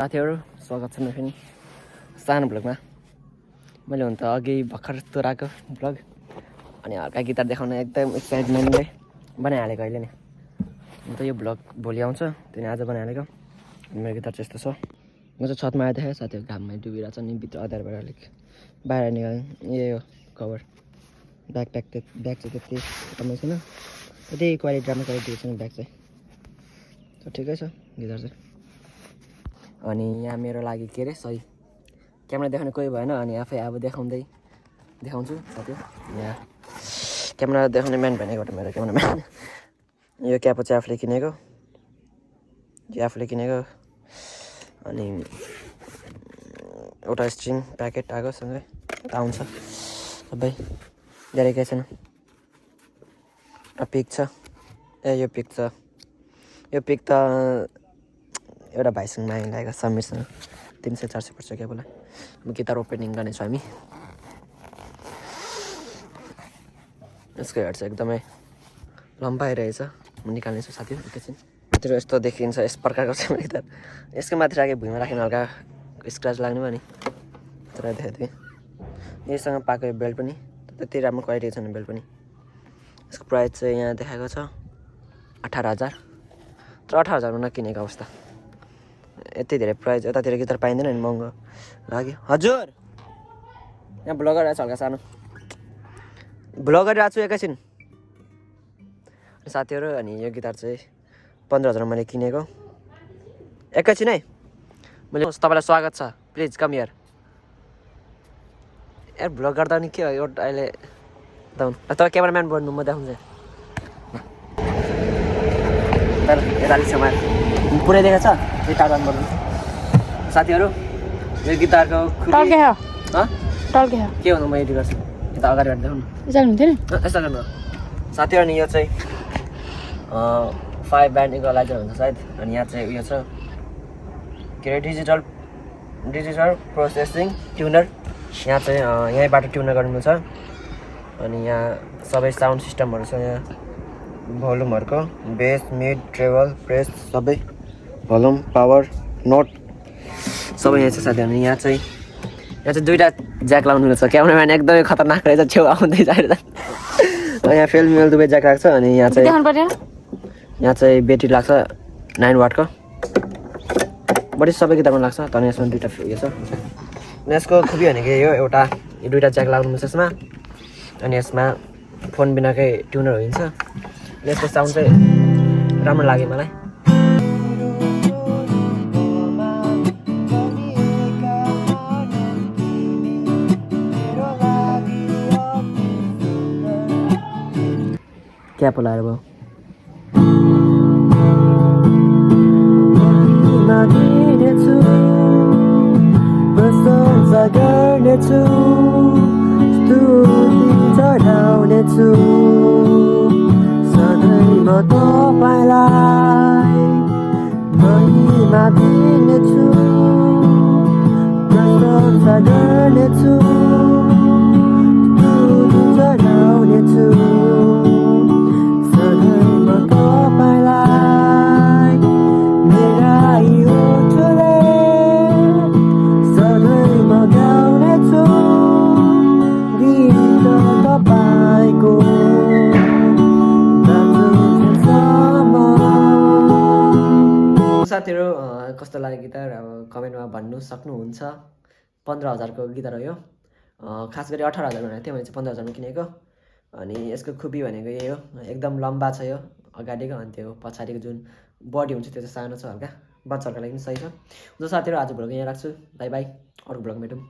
साथीहरु स्वागत छ मेरो पनि सानो भ्लगमा। मैले हुन त अघि भर्खर तोराको भ्लग अनि हल्का गिटार देखाउन एकदम एक्साइटमेन्टले बनाइहालेको अहिले नि। अन्त यो भ्लग भोलि आउँछ, त्यही आज बनाइहालेको। मेरो गिटार चाहिँ यस्तो छ। म चाहिँ छतमा आएर देखाएँ, साथीहरु घाममा डुबिरहेको छ नि, भित्र अँध्यारोबाट अलिक बाहिर निकालेँ। यही हो कभर। ब्याग चाहिँ त्यति कमै छैन, त्यति क्वालिटी राम्रो क्वालिटी छैन ब्याग चाहिँ, ठिकै छ गिटार चाहिँ। अनि यहाँ मेरो लागि के अरे सही क्यामेरा देखाउने कोही भएन, अनि आफै अब देखाउँछु साथीहरु। यहाँ क्यामेरा देखाउने म्यान भनेको मेरो क्यामेराम्यान। यो क्याप चाहिँ आफूले किनेको, अनि एउटा स्ट्रिङ प्याकेट आएको सँगै आउँछ सबै, धेरै केही छैन। पिक छ, यो पिक त एउटा भाइसँग माग्नु लागेको समीरसँग 300-400 पर्छ क्याबलाई। अब गिटार ओपनिङ गर्नेछौँ हामी। यसको हेड चाहिँ एकदमै लम्बा आइरहेछ, म निकाल्नेछु साथीहरु एकैछिन। तिर यस्तो देखिन्छ, यस प्रकारको छ मेरो गिटार। यसको माथि राखे भुइँमा राख्ने हल्का स्क्रच लाग्ने भयो नि, तर देखाइदिएँ। यसँग पाएको यो बेल्ट पनि त्यति राम्रो क्वालिटी छैन बेल्ट पनि। यसको प्राइस चाहिँ यहाँ देखाएको छ 18,000, तर 18,000मा नकिनेको अवस्था। यति धेरै प्राइस यतातिर गिटार पाइँदैन नि, महँगो लाग्यो। हजुर यहाँ भ्लग गरिरहेको छ, हल्का सानो भ्लग गरिरहेको छु एकैछिन साथीहरु। अनि यो गिटार चाहिँ 15,000 मैले किनेको। एकैछिन है, मैले तपाईँलाई स्वागत छ, प्लिज कम हियर। यार भ्लग गर्दा नि के हो एउटा अहिले तपाईँ क्यामेराम्यान बन्नु, म देखाउँछु। तर यता अलिक समय पुरै देखाएको छ, त्यो कार्बन बन्नु साथीहरु। यो गिटारको के भन्नु, म एडिट गर्छु। यता अगाडि देखाउनु यस्तो गर्नु साथीहरु। अनि यो चाहिँ 5 ब्यान्ड इक्वलाइजर हुन्छ सायद। अनि यहाँ चाहिँ उयो छ के अरे डिजिटल प्रोसेसिङ ट्युनर। यहाँ चाहिँ यहीँबाट ट्युनर गर्नु छ। अनि यहाँ सबै साउन्ड सिस्टमहरू छ। यहाँ भोल्युमहरूको बेस, मिड, ट्रेबल, प्रेस सबै, भोल्युम, पावर, नोट सबै यहाँ छ साथीहरु। यहाँ चाहिँ दुईटा ज्याक लाउनु छ। क्यामेराम्यान एकदमै खतरनाक रहेछ, छेउ आउँदै जाएर। यहाँ फेल दुवै ज्याक राख्छ। अनि यहाँ चाहिँ ब्याट्री लाग्छ 9 वाटको, बढी सबै गिटारमा लाग्छ। तर यसमा दुईटा उयो छ। अनि यसको खुबी भनेको यही हो, एउटा यो दुईटा ज्याक लाग्नु छ यसमा। अनि यसमा फोन बिनाकै ट्युनर हुन्छ। यसको साउन्ड चाहिँ राम्रो लाग्यो मलाई। क्या पोलाएर भयो प्रशंसा गर्नेछु, स्तुति चढाउनेछु सधैँ म तपाईँलाई महिमा दिनेछु, प्रशंसा गर्नेछु, स्तुति चढाउनेछु सधैँ म तपाईँलाई। मेरा यो ओठले सधैँ म गाउनेछु गीत तपाईँको साथीहरु। कस्तो लाग्यो गिटार अब कमेन्टमा भन्नु सक्नुहुन्छ। 15,000को गिटार हो यो। खास गरी 18,000 भनेको थियो, मैले चाहिँ 15,000मा किनेको। अनि यसको खुबी भनेको यही हो, एकदम लम्बा छ यो अगाडिको, अनि त्यो पछाडिको जुन बडी हुन्छ त्यो चाहिँ सानो छ, हल्का बच्चाहरूको लागि पनि सही छ। हुन्छ साथीहरु, आज भ्लग यहाँ राख्छु। बाई बाई, अर्को भ्लग भेटौँ।